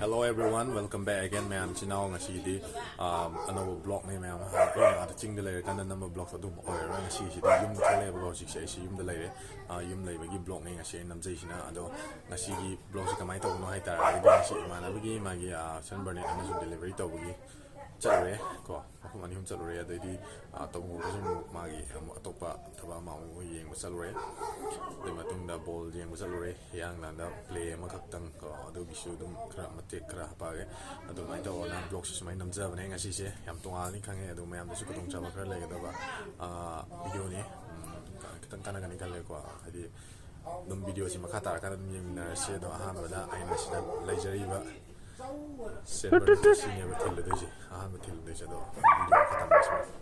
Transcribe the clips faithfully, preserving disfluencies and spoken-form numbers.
Hello everyone, welcome back again, ꯃꯌꯥꯝ ꯏꯆꯤꯟ ꯏꯅꯥꯎ꯫ ꯉꯁꯤꯒꯤꯗꯤ ꯑꯥ, ꯑꯅꯧꯕ vlogꯅꯦ ꯃꯌꯥꯝ꯫ ꯑꯩꯅ ꯑꯥꯗ ꯆꯤꯡꯗ ꯂꯩꯔꯀꯥꯟꯗ ꯅꯝꯕ vlog ꯑꯗꯨꯝ ꯑꯣꯏꯔꯔꯣꯏ꯫ ꯉꯁꯤꯁꯤꯗꯤ ꯌꯨꯝꯗ ꯊꯣꯛꯂꯛꯑꯦꯕꯀꯣ꯫ ꯍꯧꯖꯤꯛꯁꯦ ꯑꯩꯁꯤ ꯌꯨꯝꯗ ꯂꯩꯔꯦ꯫ ꯑꯥ, ꯌꯨꯝ ꯂꯩꯕꯒꯤ vlogꯅꯦ ꯉꯁꯤ ꯑꯩꯅ ꯅꯝꯖꯩꯁꯤꯅ꯫ ꯑꯗꯣ ꯉꯁꯤꯒꯤ vlogꯁꯤ ꯀꯃꯥꯏꯅ ꯇꯧꯕꯅꯣ ꯍꯥꯏꯇꯥꯔꯒꯗꯤ, ꯉꯁꯤ ꯏꯃꯥꯟꯅꯕꯒꯤ ꯃꯥꯒꯤ ꯑꯥ, sunburn ꯑꯃꯁꯨ delivery ꯇꯧꯕꯒꯤ ꯆꯠꯂꯨꯔꯦ ꯀꯣ꯫ ꯃꯐꯝ ꯑꯅꯤ ꯑꯍꯨꯝ ꯆꯠꯂꯨꯔꯦ꯫ ꯑꯗꯩꯗꯤ ꯑꯥ, ꯇꯧꯕꯗꯁꯨ ꯑꯃꯨꯛ ꯃꯥꯒꯤ ꯑꯃꯨꯛ ꯑꯇꯣꯞꯄ ꯊꯕꯛ ꯑꯃ ꯑꯃꯨꯛ ꯌꯦꯡꯕ ꯆꯠꯂꯨꯔꯦ꯫ ꯑꯗꯨꯒꯤ ꯃꯇꯨꯡꯗ ball ꯌꯦꯡꯕ ꯆꯠꯂꯨꯔꯦ꯫ ꯍꯤꯌꯥꯡꯂꯥꯟꯗ play ꯑꯃꯈꯛꯇꯪ ꯀꯣ, ꯑꯗꯨꯒꯤꯁꯨ ꯑꯗꯨꯝ ꯈꯔ ꯃꯇꯦꯛ ꯈꯔ ꯍꯥꯄꯛꯑꯒꯦ꯫ ꯑꯗꯨꯃꯥꯏꯅ ꯇꯧꯗꯅ vlogꯁꯦ ꯁꯨꯃꯥꯏꯅ ꯅꯝꯖꯕꯅꯦ ꯉꯁꯤꯁꯦ꯫ ꯌꯥꯝ ꯇꯣꯉꯥꯜꯂꯅꯤ ꯈꯪꯉꯦ, ꯑꯗꯣ ꯃꯌꯥꯝꯗꯁꯨ ꯈꯨꯗꯣꯡꯆꯥꯕ ꯈꯔ ꯂꯩꯒꯗꯕ ꯑꯥ, videoꯅꯤ꯫ ꯎꯝ, ꯈꯤꯇꯪ ꯀꯥꯟꯅꯒꯅꯤ ꯈꯜꯂꯦꯀꯣ꯫ ꯍꯥꯏꯗꯤ ꯑꯗꯨꯝ videoꯁꯤ ꯃꯈꯥ ꯇꯥꯔꯀꯥꯟꯗ ꯑꯗꯨꯝ ꯌꯦꯡꯃꯤꯟꯅꯔꯁꯤ꯫ ꯑꯗꯣ ꯑꯍꯥꯟꯕꯗ ꯑꯩꯅ ꯁꯤꯗ ꯂꯩꯖꯔꯤꯕ ꯁꯦꯝꯕꯔ ꯁꯤꯅꯦꯕ ꯊꯤꯜꯂꯨꯗꯣꯏꯁꯦ, ꯑꯍꯥꯟꯕ ꯊꯤꯜꯂꯨꯗꯣꯏꯁꯦ꯫ ꯑꯗꯣ video ꯃꯈꯥ ꯇꯥꯃꯤꯟꯅꯁꯤ꯫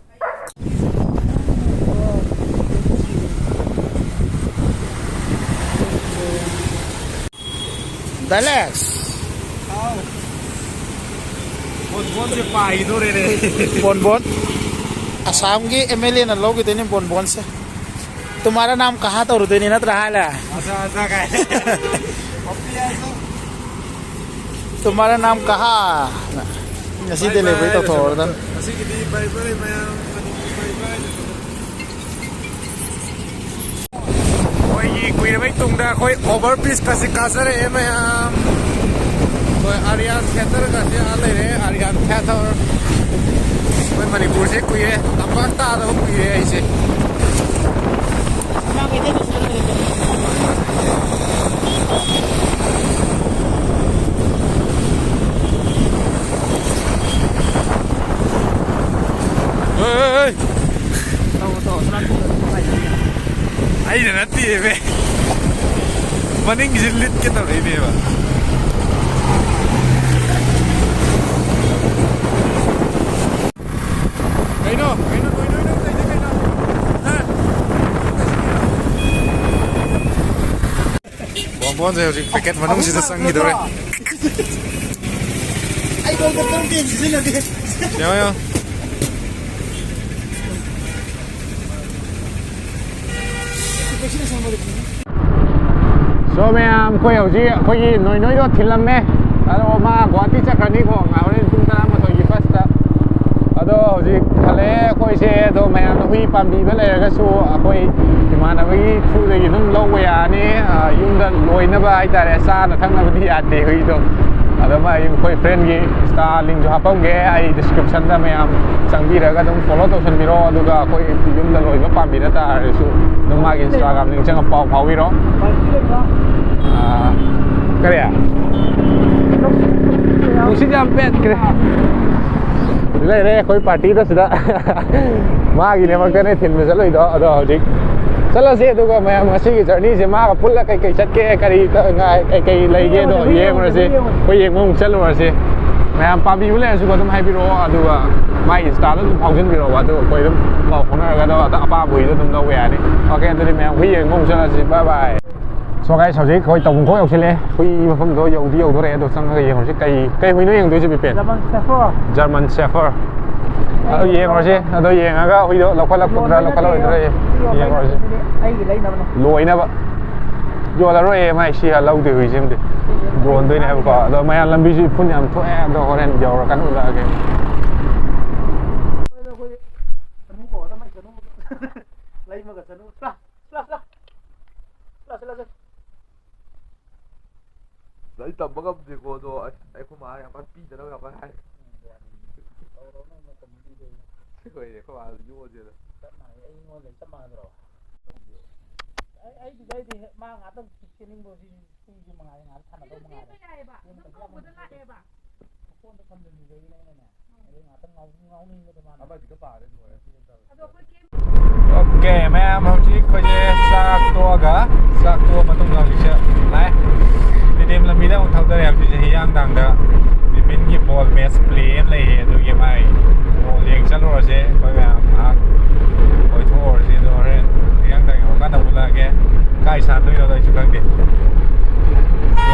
ꯗꯥꯏꯂꯦꯛꯁ꯫ ꯕꯣꯟꯕꯣꯟꯁꯦ ꯄꯥꯏꯗꯣꯔꯦꯅꯦ꯫ ꯕꯣꯟꯕꯣꯟ꯫ ꯑꯁꯥꯝꯒꯤ MLAꯅ ꯂꯧꯈꯤꯗꯣꯏꯅꯦ ꯕꯣꯟꯕꯣꯟꯁꯦ꯫ ꯇꯨꯃꯥꯔꯥ ꯅꯥꯝ ꯀꯍꯥ ꯇꯧꯔꯨꯗꯣꯏꯅꯤ ꯅꯠꯇ꯭ꯔꯥ ꯍꯥꯏꯂꯦ? ꯑꯆꯥ, ꯑꯆꯥ, ꯀꯥꯏ꯫ ꯇꯨꯃꯥꯔꯥ ꯅꯥꯝ ꯀꯍꯥ꯫ ꯉꯁꯤ bye delivery bye ꯇꯧꯊꯣꯛꯍꯧꯔꯗꯝ꯫ ꯉꯁꯤꯒꯤꯗꯤ bye bye ꯃꯌꯥꯝ꯫ ꯕꯥꯏ ꯕꯥꯏ꯫ ꯑꯩꯈꯣꯏꯒꯤ ꯀꯨꯏꯔꯕꯩ ꯇꯨꯡꯗ ꯑꯩꯈꯣꯏ over bridge ꯀꯁꯤ ꯀꯥꯖꯔꯛꯑꯦ ꯃꯌꯥꯝ꯫ ꯑꯩꯈꯣꯏ ꯑꯥꯔꯤꯌꯥꯟ ꯊꯤꯌꯦꯇꯔꯒꯁꯦ ꯑꯥ ꯂꯩꯔꯦ, ꯑꯥꯔꯤꯌꯥꯟ ꯊꯤꯌꯦꯇꯔ꯫ ꯑꯩꯈꯣꯏ ꯃꯅꯤꯄꯨꯔꯁꯦ ꯀꯨꯏꯔꯦ, ꯇꯝꯄꯥꯛ ꯇꯥꯗꯕ ꯀꯨꯏꯔꯦ ꯑꯩꯁꯦ꯫ ꯍꯣꯏ, ꯍꯣꯏ, ꯍꯣꯏ꯫ ꯑꯩꯅ ꯅꯠꯇꯦꯃꯦ꯫ ꯃꯅꯤꯡꯒꯤꯁꯤ ꯂꯤꯠꯀꯦ ꯇꯧꯔꯛꯏꯅꯦꯕ꯫ ꯀꯩꯅꯣ? ꯀꯩꯅꯣ? ꯅꯣꯏ, ꯅꯣꯏ, ꯅꯣꯏ ꯇꯧꯔꯤꯁꯦ ꯀꯩꯅꯣ? ꯍꯥ? ꯕꯣꯝꯕꯣꯟꯁꯦ ꯍꯧꯖꯤꯛ packet ꯃꯅꯨꯡꯁꯤꯗ ꯆꯪꯈꯤꯗꯧꯔꯦ꯫ ꯑꯩ ꯀꯣꯜꯗ ꯇꯧꯗꯦ, ꯁꯤꯖꯤꯟꯅꯗꯦ꯫ ꯌꯦꯡꯉꯣ, ꯌꯦꯡꯉꯣ꯫ So ꯃꯌꯥꯝ, ꯑꯩꯈꯣꯏ ꯍꯧꯖꯤꯛ ꯑꯩꯈꯣꯏꯒꯤ ꯅꯣꯏ ꯅꯣꯏꯗꯣ ꯊꯤꯜꯂꯝꯃꯦ꯫ ꯑꯗꯣ ꯃꯥ ꯒꯨꯍꯥꯇꯤ ꯆꯠꯈ꯭ꯔꯅꯤꯀꯣ, ꯉꯥ ꯍꯣꯔꯦꯟ ꯄꯨꯡ ꯇꯔꯥꯃꯥꯊꯣꯏꯒꯤ ꯕꯁꯇ꯫ ꯑꯗꯣ ꯍꯧꯖꯤꯛ ꯍꯜꯂꯛꯑꯦ ꯑꯩꯈꯣꯏꯁꯦ꯫ ꯑꯗꯣ ꯃꯌꯥꯝꯅ ꯍꯨꯏ ꯄꯥꯝꯕꯤꯕ ꯂꯩꯔꯒꯁꯨ ꯑꯩꯈꯣꯏ ꯏꯃꯥꯟꯅꯕꯒꯤ ꯊ꯭ꯔꯨꯗꯒꯤ ꯑꯗꯨꯝ ꯂꯧꯕ ꯌꯥꯔꯅꯤ꯫ ꯑ, ꯌꯨꯝꯗ ꯂꯣꯏꯅꯕ ꯍꯥꯏꯇꯥꯔꯦ, ꯆꯥꯅ ꯊꯛꯅꯕꯗꯤ ꯌꯥꯗꯦ ꯍꯨꯏꯗꯣ꯫ ꯑꯗꯣ ꯃꯥ ꯑꯩꯈꯣꯏ ꯐ꯭ꯔꯦꯟꯒꯤ ꯏꯟꯁꯇꯥ ꯂꯤꯡꯁꯨ ꯍꯥꯞꯄꯝꯒꯦ ꯑꯩ ꯗꯤꯁꯀ꯭ꯔꯤꯞꯁꯟꯗ, ꯃꯌꯥꯝ ꯆꯪꯕꯤꯔꯒ ꯑꯗꯨꯝ ꯐꯣꯂꯣ ꯇꯧꯁꯟꯕꯤꯔꯣ꯫ ꯑꯗꯨꯒ ꯑꯩꯈꯣꯏ ꯌꯨꯝꯗ ꯂꯣꯏꯕ ꯄꯥꯝꯕꯤꯔ ꯇꯥꯔꯁꯨ ꯑꯗꯨꯝ ꯃꯥꯒꯤ ꯏꯟꯁꯇꯥꯒ꯭ꯔꯥꯝ ꯂꯤꯡ ꯆꯪꯉ ꯄꯥꯎ ꯐꯥꯎꯕꯤꯔꯣ꯫ ꯑ, ꯀꯔꯤ? ꯅꯨꯡꯁꯤꯠ ꯌꯥꯝ ꯄꯦꯠꯈ꯭ꯔꯦ꯫ ꯂꯩꯔꯦ ꯑꯩꯈꯣꯏ ꯄꯥꯔꯇꯤꯗ ꯁꯤꯗ꯫ ꯃꯥꯒꯤꯗꯃꯛꯇꯅꯦ ꯊꯤꯟꯕ ꯆꯠꯂꯨꯏꯗꯣ꯫ ꯑꯗꯣ ꯍꯧꯖꯤꯛ ꯆꯠꯂꯁꯦ, ꯑꯗꯨꯒ ꯃꯌꯥꯝ ꯉꯁꯤꯒꯤ ꯖꯔꯅꯤꯁꯦ ꯃꯥꯒ ꯄꯨꯜꯂ ꯀꯩꯀꯩ ꯆꯠꯀꯦ, ꯀꯔꯤ ꯀꯩꯀꯩ ꯂꯩꯒꯦꯗꯣ ꯌꯦꯡꯉꯨꯔꯁꯦ꯫ ꯑꯩꯈꯣꯏ ꯌꯦꯡꯕ ꯑꯃꯨꯛ ꯆꯠꯂꯨꯔꯁꯦ꯫ ꯃꯌꯥꯝ ꯄꯥꯝꯕꯤꯕ ꯂꯩꯔꯁꯨꯀꯣ ꯑꯗꯨꯝ ꯍꯥꯏꯕꯤꯔꯛꯑꯣ, ꯑꯗꯨꯒ ꯃꯥꯒꯤ ꯏꯟꯁꯇꯥꯗ ꯑꯗꯨꯝ ꯐꯥꯎꯖꯤꯟꯕꯤꯔꯛꯑꯣ, ꯑꯗꯨꯒ ꯑꯩꯈꯣꯏ ꯑꯗꯨꯝ ꯄꯥꯎ ꯐꯥꯎꯅꯔꯒ ꯑꯗꯣ ꯑꯄꯥꯝꯕ ꯍꯨꯏꯗꯣ ꯑꯗꯨꯝ ꯂꯧꯕ ꯌꯥꯅꯤ꯫ ꯑꯣꯀꯦ, ꯑꯗꯨꯗꯤ ꯃꯌꯥꯝ ꯍꯨꯏ ꯌꯦꯡꯕ ꯑꯃꯨꯛ ꯆꯠꯂꯁꯤ꯫ ꯕꯥꯏ ꯕꯥꯏ꯫ So guys, ꯍꯧꯖꯤꯛ ꯑꯩꯈꯣꯏ ꯇꯧꯐꯝ ꯈꯣꯡ ꯌꯧꯁꯤꯜꯂꯛꯑꯦ꯫ ꯍꯨꯏ ꯃꯐꯝꯗꯣ ꯌꯧꯗꯤ ꯌꯧꯗꯣꯔꯦ, ꯑꯗꯣ ꯆꯪꯉꯒ ꯌꯦꯡꯉꯨꯔꯁꯤ꯫ ꯀꯩ, ꯀꯩ ꯍꯨꯏꯅꯣ ꯌꯦꯡꯗꯣꯏꯁꯦ, Bipin? German shepherd. German shepherd. ꯑꯗꯣ ꯌꯦꯡꯉꯨꯔꯁꯤ, ꯑꯗꯣ ꯌꯦꯡꯉꯒ ꯍꯨꯏꯗꯣ ꯂꯧꯈꯠꯂꯛꯀꯗ꯭ꯔꯥ, ꯂꯧꯈꯠꯂꯛꯑꯣꯏꯗ꯭ꯔꯥ ꯌꯦꯡꯉꯨꯔꯁꯤ꯫ ꯑꯩꯒꯤ ꯂꯩꯅꯕꯅꯦ꯫ ꯂꯣꯏꯅꯕ꯫ ꯌꯣꯜꯂꯔꯣꯏꯌꯦ ꯃꯥꯏ ꯁꯤ ꯂꯧꯗꯦ ꯍꯨꯏꯁꯤꯃꯗꯤ꯫ ꯌꯣꯟꯗꯣꯏꯅꯦ ꯍꯥꯏꯕꯀꯣ꯫ ꯑꯗꯣ ꯃꯌꯥꯝ ꯂꯝꯕꯤꯁꯨ ꯏꯐꯨꯟ ꯌꯥꯝ ꯊꯣꯛꯑꯦ, ꯑꯗꯣ ꯍꯣꯔꯦꯟ ꯌꯧꯔꯀꯥꯟꯗ ꯎꯠꯂꯛꯑꯒꯦ꯫ ꯂꯩꯃꯒ ꯆꯅꯨ꯫ ꯂꯥꯛ, ꯂꯥꯛ, ꯂꯥꯛ꯫ ꯂꯥꯛ, ꯂꯥꯛ, ꯂꯥꯛ꯫ ꯑꯩ ꯇꯝꯕ ꯉꯝꯗꯦꯀꯣ, ꯑꯗꯣ ꯑꯩ, ꯑꯩꯈꯣꯏ ꯃꯥ ꯌꯥꯝ ꯀꯟꯅ ꯄꯤꯗꯅꯕ ꯌꯥꯝ ꯀꯟꯅ ꯍꯥꯏ꯫ ꯎꯝ, ꯌꯥꯅꯤ꯫ ꯇꯧꯔꯣ, ꯅꯪ ꯅꯪ ꯀꯃꯤꯇꯤꯗꯣ꯫ ꯍꯣꯏꯅꯦ, ꯑꯩꯈꯣꯏ ꯃꯥ ꯌꯣꯛꯑꯁꯦꯅ꯫ ꯆꯞ ꯃꯥꯟꯅꯩ, ꯑꯩꯉꯣꯟꯗ ꯆꯞ ꯃꯥꯟꯅꯗ꯭ꯔꯣ? ꯑꯩ, ꯑꯩꯒꯤꯗꯤ ꯑꯩꯗꯤ ꯍꯦꯛ ꯃꯥ ꯉꯥꯛꯇꯪ ꯆꯦꯟꯅꯤꯡꯕ ꯍꯧꯖꯤꯛ ꯄꯨꯡꯁꯦ ꯃꯉꯥꯏꯔꯦ, ꯉꯥꯏꯍꯥꯛ ꯁꯥꯟꯅꯗꯧ ꯃꯉꯥꯏꯔꯦ꯫ ꯌꯥꯏꯌꯦꯕ, ꯌꯨꯝꯗ ꯑꯗꯨꯝ ꯀꯧꯕꯗ ꯂꯥꯛꯑꯦꯕ꯫ ꯃꯈꯣꯟꯗꯣ ꯊꯝꯖꯤꯟꯕꯤꯕꯒꯤꯅꯦ ꯑꯩꯅꯅꯦ꯫ ꯑꯗꯩ ꯉꯥꯛꯇꯪ ꯉꯥꯎ-, ꯉꯥꯎꯅꯤꯡꯕꯗꯣ ꯃꯥꯅ꯫ ꯑꯃꯁꯤꯒ ꯄꯥꯔꯦ ꯂꯣꯏꯔꯦ꯫ ꯑꯗꯣ ꯑꯩꯈꯣꯏ ꯀꯦꯝ ꯑꯣꯀꯦ, ꯃꯌꯥꯝ, ꯍꯧꯖꯤꯛ ꯑꯩꯈꯣꯏꯁꯦ ꯆꯥꯛ ꯇꯣꯛꯑꯒ, ꯆꯥꯛ ꯇꯣꯛꯑ ꯃꯇꯨꯡꯗ ꯍꯧꯖꯤꯛꯁꯦ ꯂꯥꯛꯑꯦ꯫ ꯇꯤꯗꯤꯝ ꯂꯝꯕꯤꯗ ꯑꯃꯨꯛ ꯊꯧꯗꯔꯦ꯫ ꯍꯧꯖꯤꯛꯁꯦ ꯍꯤꯌꯥꯡꯊꯥꯡꯗ ꯕꯤꯄꯤꯟꯒꯤ ꯕꯣꯜ ꯃꯦꯠꯆ ꯄ꯭ꯂꯦ ꯑꯃ ꯂꯩꯌꯦ, ꯑꯗꯨꯒꯤ ꯃꯥꯏ ꯕꯣꯜ ꯌꯦꯡ ꯆꯠꯂꯨꯔꯁꯦ꯫ ꯑꯩꯈꯣꯏ ꯃꯌꯥꯝ ꯉꯥꯏꯍꯥꯛ ꯀꯣꯏꯊꯣꯛꯎꯔꯁꯦ, ꯑꯗꯣ ꯍꯣꯔꯦꯟ ꯍꯤꯌꯥꯡꯊꯥꯡ ꯌꯧꯔꯀꯥꯟꯗ ꯎꯠꯂꯛꯑꯒꯦ꯫ ꯀꯥꯏ ꯁꯥꯟꯅꯗꯣꯏꯅꯣꯗꯣ ꯑꯩꯁꯨ ꯈꯪꯗꯦ꯫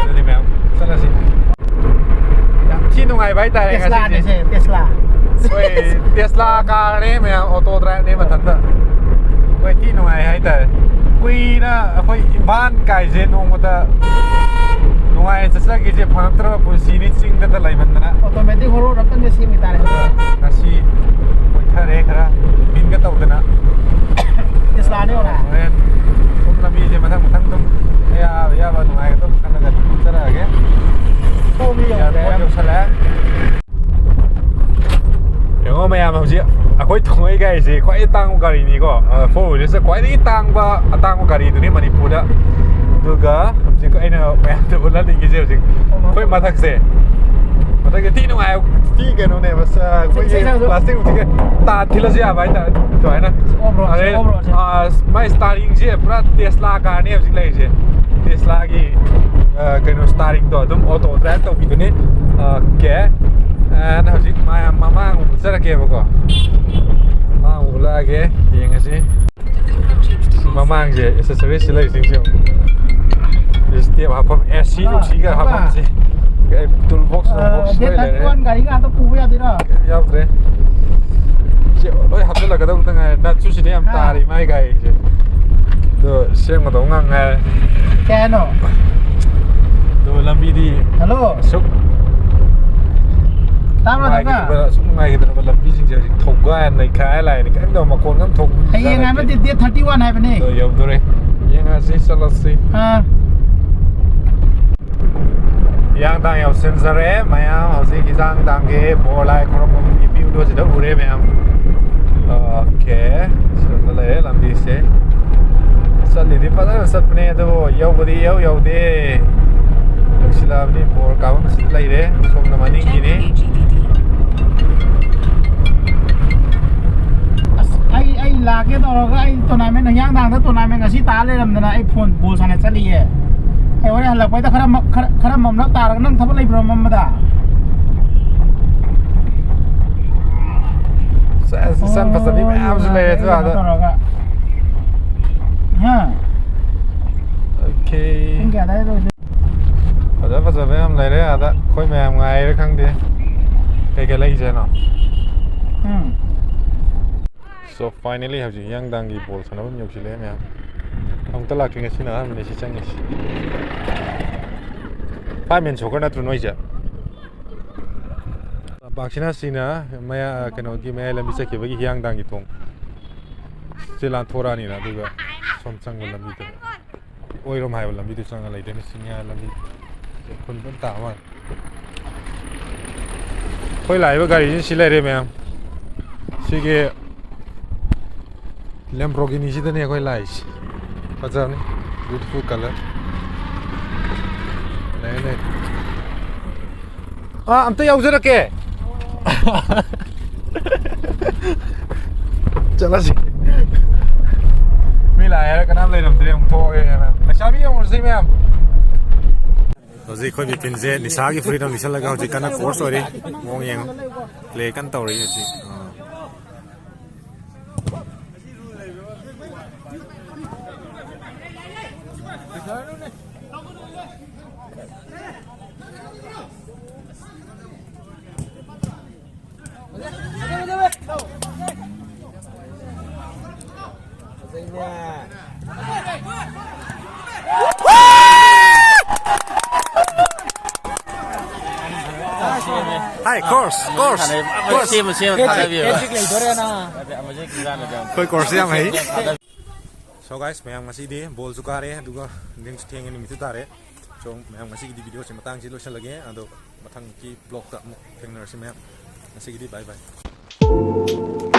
ꯑꯗꯨꯗꯤ ꯃꯌꯥꯝ ꯆꯠꯂꯁꯤ꯫ ꯌꯥꯝ ꯊꯤ ꯅꯨꯡꯉꯥꯏꯕ ꯍꯥꯏꯇꯥꯔꯦ ꯉꯁꯤꯁꯦ꯫ ꯇꯦꯁꯂꯥꯅꯦꯁꯦ, ꯇꯦꯁꯂꯥ꯫ ꯍꯣꯏ, ꯇꯦꯁꯂꯥ ꯀꯥꯔꯅꯦ ꯃꯌꯥꯝ, ꯑꯣꯇꯣ ꯗ꯭ꯔꯥꯏꯚꯅꯦ ꯃꯊꯟꯇ꯫ ꯍꯣꯏ, ꯊꯤ ꯅꯨꯡꯉꯥꯏ ꯍꯥꯏꯇꯥꯔꯦ꯫ ꯀꯨꯏꯅ ꯑꯩꯈꯣꯏ ꯏꯝꯐꯥꯜ ꯀꯥꯏꯁꯦ ꯅꯣꯡꯃꯇ, ꯅꯨꯡꯉꯥꯏꯅ ꯆꯠꯆꯈꯤꯁꯦ ꯐꯪꯉꯛꯇ꯭ꯔꯕ ꯄꯨꯟꯁꯤꯅꯤ ꯆꯤꯡꯗꯇ ꯂꯩꯃꯟꯗꯅ꯫ Automatic ꯍꯣꯔꯣꯟ ꯑꯝꯇꯪꯒ ꯁꯦꯝꯈꯤ ꯇꯥꯔꯦ꯫ ꯉꯁꯤ ꯑꯣꯏꯊꯔꯦ ꯈꯔ ꯕꯤꯟꯒ ꯇꯧꯗꯅ꯫ Tesla ꯅꯤ ꯑꯣꯏꯅ꯫ ꯍꯣꯔꯦꯟ ꯁꯨꯝ ꯂꯝꯕꯤꯁꯦ ꯃꯊꯪ ꯃꯊꯪ ꯑꯗꯨꯝ ꯑꯌꯥꯕ ꯑꯌꯥꯕ ꯅꯨꯡꯉꯥꯏꯒꯗꯕ ꯈꯜꯂꯒ ꯑꯗꯨꯝ ꯆꯠꯆꯔꯛꯑꯒꯦ꯫ ꯁꯣꯝꯗ ꯌꯧꯔꯦ꯫ Airport ꯌꯧꯁꯜꯂꯛꯑꯦ꯫ ꯌꯦꯡꯉꯣ ꯃꯌꯥꯝ, ꯍꯧꯖꯤꯛ ꯑꯩꯈꯣꯏ ꯊꯣꯡꯉꯛꯏ ꯒꯥꯔꯤꯁꯦ ꯈ꯭ꯋꯥꯏꯗꯒꯤ ꯇꯥꯡꯕ ꯒꯥꯔꯤꯅꯤꯀꯣ꯫ ꯑ, four wheelerꯁꯦ ꯈ꯭ꯋꯥꯏꯗꯒꯤ ꯇꯥꯡꯕ, ꯑꯇꯥꯡꯕ ꯒꯥꯔꯤꯗꯨꯅꯤ ꯃꯅꯤꯄꯨꯔꯗ꯫ ꯑꯗꯨꯒ ꯍꯧꯖꯤꯛ ꯑꯩꯅ ꯃꯌꯥꯝꯗ ꯎꯠꯍꯟꯅꯤꯡꯉꯤꯁꯦ ꯍꯧꯖꯤꯛ ꯑꯩꯈꯣꯏ ꯃꯊꯛꯁꯦ꯫ ꯃꯊꯛꯁꯦ ꯊꯤ ꯅꯨꯡꯉꯥꯏ, ꯊꯤ ꯀꯩꯅꯣꯅꯦꯕ, ꯁ-, ꯑꯩꯈꯣꯏꯒꯤ ꯁꯤ, ꯁꯤ, ꯁꯤ, plastic ꯅꯨꯡꯁꯤꯠꯀ ꯇꯥ ꯊꯤꯜꯂꯁꯨ ꯌꯥꯕ ꯍꯥꯏꯇꯥꯔꯦ, ꯁꯨꯃꯥꯏꯅ꯫ ꯑꯣꯝꯕ꯭ꯔꯣ, ꯑꯗꯩ, ꯑꯣꯝꯕ꯭ꯔꯣ, ꯁꯤ꯫ ꯑ, ꯃꯥꯏ steeringꯁꯦ ꯄꯨꯔꯥ Tesla car ꯅꯦ ꯍꯧꯖꯤꯛ ꯂꯩꯔꯤꯁꯦ꯫ Teslaꯒꯤ, ꯑ, ꯀꯩꯅꯣ, steeringꯗꯣ ꯑꯗꯨꯝ auto drive ꯇꯧꯕꯤꯗꯨꯅꯤ꯫ OK꯫ ꯑ, ꯅ ꯍꯧꯖꯤꯛ ꯃꯌꯥꯝ ꯃꯃꯥꯡ ꯑꯃꯨꯛ ꯎꯠꯆꯔꯛꯀꯦꯕꯀꯣ꯫ ꯃꯃꯥꯡ ꯑꯃꯨꯛ ꯎꯠꯂꯛꯑꯒꯦ, ꯌꯦꯡꯉꯁꯤ꯫ ꯃꯃꯥꯡꯁꯦ accessories ꯁꯤ ꯂꯩꯔꯤꯁꯤꯡꯁꯦ ꯌꯦꯡꯉꯨ꯫ Step ꯍꯥꯞꯐꯝ, AC ꯑ, ꯅꯨꯡꯁꯤꯒ ꯍꯥꯞꯐꯝꯁꯦ꯫ ꯑꯦ, tool box, ꯑ, ꯅꯨꯡ box ꯂꯣꯏ ꯂꯩꯔꯦ꯫ One ꯒꯥꯔꯤ ꯉꯥꯛꯇ ꯄꯨꯕ ꯌꯥꯗꯣꯏꯔꯣ? ꯀꯩꯝ ꯌꯥꯎꯗ꯭ꯔꯦ꯫ ꯁꯤ ꯂꯣꯏ ꯍꯥꯞꯆꯤꯜꯂꯛꯀꯗꯧꯕꯗ ꯉꯥꯏꯔꯦ꯫ Nut ꯁꯨ ꯁꯤꯗ ꯌꯥꯝ ꯍꯥ? ꯇꯥꯔꯤ ꯃꯥꯏ ꯒꯥꯔꯤꯁꯦ꯫ ꯑꯗꯣ ꯁꯦꯝꯒꯗꯧ ꯉꯥꯛ ꯉꯥꯏꯔꯦ꯫ ꯀꯩ ꯍꯥꯏꯅꯣ? ꯑꯗꯣ ꯂꯝꯕꯤꯗꯤ ꯍꯜꯂꯣ꯫ ꯑꯁꯨꯛ ꯇꯥꯕ꯭ꯔꯣ, ꯇꯥꯕ꯭ꯔꯣ? ꯅꯨꯡꯉꯥꯏꯈꯤꯗꯕ, ꯑꯁꯨꯛ ꯅꯨꯡꯉꯥꯏꯈꯤꯗ꯭ꯔꯕ ꯂꯝꯕꯤꯁꯤꯡꯁꯦ ꯍꯧꯖꯤꯛ ꯊꯧꯒꯥꯏ ꯅꯩꯈꯥꯏ ꯂꯥꯛꯑꯦꯅꯦ꯫ ꯀꯔꯤꯝꯇ ꯃꯈꯣꯟ ꯑꯃ ꯊꯣꯛꯄ ꯍꯌꯦꯡ ꯖꯥꯠ ꯍꯥꯏꯕ ꯅꯠꯇꯦ꯫ Date thirty one ꯍꯥꯏꯕꯅꯦ꯫ ꯑꯗꯣ ꯌꯧꯗꯣꯔꯦ꯫ ꯌꯦꯡꯉꯁꯤ, ꯆꯠꯂꯁꯤ꯫ ꯑꯥ꯫ ꯍꯤꯌꯥꯡꯊꯥꯡ ꯌꯧꯁꯤꯟꯖꯔꯦ ꯃꯌꯥꯝ꯫ ꯍꯧꯖꯤꯛ ꯍꯤꯌꯥꯡꯊꯥꯡꯒꯤ ꯕꯣꯔ ꯂꯥꯏ ꯈꯨꯔꯨꯝꯐꯝꯒꯤ view ꯗꯣ ꯁꯤꯗ ꯎꯔꯦ ꯃꯌꯥꯝ꯫ OK, ꯁꯤꯔꯣꯝꯗ ꯂꯩꯔꯦ ꯂꯝꯕꯤꯁꯦ꯫ ꯆꯠꯂꯤꯗꯤ ꯐꯖꯅ ꯆꯠꯄꯅꯦ, ꯑꯗꯨꯕꯨ ꯌꯧꯕꯗꯤ ꯏꯌꯧ ꯌꯧꯗꯦ꯫ ꯌꯧꯁꯤꯜꯂꯛꯑꯕꯅꯤ, ꯕꯣꯔ ꯀꯥꯐꯝ ꯁꯤꯗ ꯂꯩꯔꯦ꯫ ꯁꯣꯝꯗ ꯃꯅꯤꯡꯒꯤꯅꯤ꯫ ꯑꯁ, ꯑꯩ, ꯑꯩ ꯂꯥꯛꯀꯦ ꯇꯧꯔꯒ ꯑꯩ tournament, ꯍꯤꯌꯥꯡꯊꯥꯡꯗ tournament ꯉꯁꯤ ꯇꯥ ꯂꯩꯔꯝꯗꯅ ꯑꯩ phone ball ꯁꯥꯟꯅ ꯆꯠꯂꯤꯌꯦ꯫ ꯑꯩ ꯍꯣꯔꯦꯟ ꯍꯜꯂꯛꯄꯩꯗ ꯈꯔ ꯃ-, ꯈꯔ, ꯈꯔ ꯃꯝꯂꯞ ꯇꯥꯔꯒ, ꯅꯪ ꯊꯕꯛ ꯂꯩꯕ꯭ꯔꯣ ꯃꯝꯕꯗ? ꯁꯦꯁ, ꯏꯆꯟ ꯐꯖꯕꯤ ꯃꯌꯥꯝꯁꯨ ꯂꯩꯔꯦ ꯑꯗꯨ ꯑꯣ, ꯑꯥꯗ꯫ ꯇꯧꯔꯒ꯫ ꯍꯥ? OK꯫ ꯄꯨꯡ ꯀꯌꯥ ꯑꯗꯥꯏꯗ ꯂꯣꯏꯗꯣꯏꯅꯣ? ꯐꯖ ꯐꯖꯕ ꯌꯥꯝ ꯂꯩꯔꯦ ꯑꯥꯗ꯫ ꯑꯩꯈꯣꯏ ꯃꯌꯥꯝ ꯉꯥꯏꯔꯦ ꯈꯪꯗꯦ꯫ ꯀꯩꯀꯩ ꯂꯩꯁꯦ ꯍꯥꯏꯅꯣ? ꯎꯝ꯫ So, finally, ꯍꯧꯖꯤꯛ ꯍꯤꯌꯥꯡꯊꯥꯡꯒꯤ ꯕꯣꯜ ꯁꯥꯟꯅꯐꯝ ꯌꯧꯁꯤꯜꯂꯛꯑꯦ ꯃꯌꯥꯝ꯫ ꯑꯃꯨꯛꯇ ꯂꯥꯛꯇ꯭ꯔꯤ, ꯉꯁꯤꯅ ꯑꯍꯥꯟꯕꯅꯦ ꯁꯤ ꯆꯪꯉꯤꯁꯤ꯫ ꯑꯥ, ꯃꯦꯟ ꯁꯣꯀꯔ ꯅꯠꯇ꯭ꯔꯣ ꯅꯣꯏꯁꯦ? ꯂꯝꯄꯥꯛꯁꯤꯅ ꯁꯤꯅ ꯃꯌꯥ-, ꯀꯩꯅꯣꯒꯤ ꯃꯌꯥꯏ ꯂꯝꯕꯤ ꯆꯠꯈꯤꯕꯒꯤ ꯍꯤꯌꯥꯡꯊꯥꯡꯒꯤ ꯊꯣꯡ꯫ ꯁꯤ ꯂꯥꯟꯊꯣꯔꯛꯑꯅꯤꯅ, ꯑꯗꯨꯒ ꯁꯣꯝ ꯆꯪꯕ ꯂꯝꯕꯤꯗ, ꯑꯣꯏꯔꯣꯝ ꯍꯥꯏꯕ ꯂꯝꯕꯤꯗꯨ ꯆꯪꯉ ꯂꯩꯗꯣꯏꯅꯤ꯫ ꯁꯤꯡꯌꯥ ꯂꯝꯕꯤ ꯈꯨꯟ ꯐꯖꯅ ꯇꯥꯕ ꯃꯥꯜꯂꯦ꯫ ꯑꯩꯈꯣꯏ ꯂꯥꯛꯏꯕ ꯒꯥꯔꯤꯁꯤ ꯁꯤ ꯂꯩꯔꯦ ꯃꯌꯥꯝ꯫ ꯁꯤꯒꯤ Lamborghini ꯁꯤꯗꯅꯦ ꯑꯩꯈꯣꯏ ꯂꯥꯛꯏꯁꯤ꯫ ꯐꯖꯕꯅꯤ, beautiful colour꯫ ꯂꯩ, ꯂꯩ꯫ ꯑꯥ, ꯑꯝꯇ ꯌꯥꯎꯖꯔꯛꯀꯦ꯫ ꯆꯠꯂꯁꯤ꯫ ꯃꯤ ꯂꯥꯛꯑꯦ ꯍꯥꯏꯔ ꯀꯅꯥꯝ ꯂꯩꯔꯝꯗ꯭ꯔꯦ, ꯑꯃꯨꯛ ꯊꯣꯛꯑꯒꯦꯅ꯫ ꯂꯩꯁꯥꯕꯤ ꯌꯦꯡꯉꯨꯔꯁꯤ ꯃꯌꯥꯝ꯫ ꯍꯧꯖꯤꯛ ꯑꯩꯈꯣꯏ ꯕꯤꯄꯤꯟꯁꯦ ꯅꯤꯁꯥꯒꯤ ꯐꯨꯔꯤꯠ ꯑꯃ ꯂꯤꯠꯁꯜꯂꯒ ꯍꯧꯖꯤꯛ ꯀꯟꯅ course ꯑꯣꯏꯔꯤ꯫ ꯃꯑꯣꯡ ꯌꯦꯡꯉꯨ꯫ Play ꯀꯟꯅ ꯇꯧꯔꯤ ꯍꯧꯖꯤꯛ꯫ ꯑꯥ꯫ Hi, course, course, course꯫ ꯁꯦꯝꯃ, ꯁꯦꯝꯃ ꯊꯥꯗꯕꯤꯌꯣ꯫ ꯑꯩꯈꯣꯏ course ꯌꯥꯝ ꯍꯩ꯫ So guys, ꯃꯌꯥꯝ, ꯉꯁꯤꯗꯤ ꯕꯣꯜꯁꯨ ꯀꯥꯔꯦ, ꯑꯗꯨꯒ ꯅꯤꯡꯁꯨ ꯊꯦꯡꯉꯦ, ꯅꯨꯃꯤꯠꯁꯨ ꯇꯥꯔꯦ꯫ So ꯃꯌꯥꯝ, ꯉꯁꯤꯒꯤꯗꯤ video ꯁꯦ ꯃꯇꯥꯡꯁꯤ ꯂꯣꯏꯁꯤꯜꯂꯒꯦ, ꯑꯗꯣ ꯃꯊꯪꯒꯤ vlog ꯇ ꯑꯃꯨꯛ ꯊꯦꯡꯅꯔꯁꯤ ꯃꯌꯥꯝ꯫ ꯉꯁꯤꯒꯤꯗꯤ bye bye꯫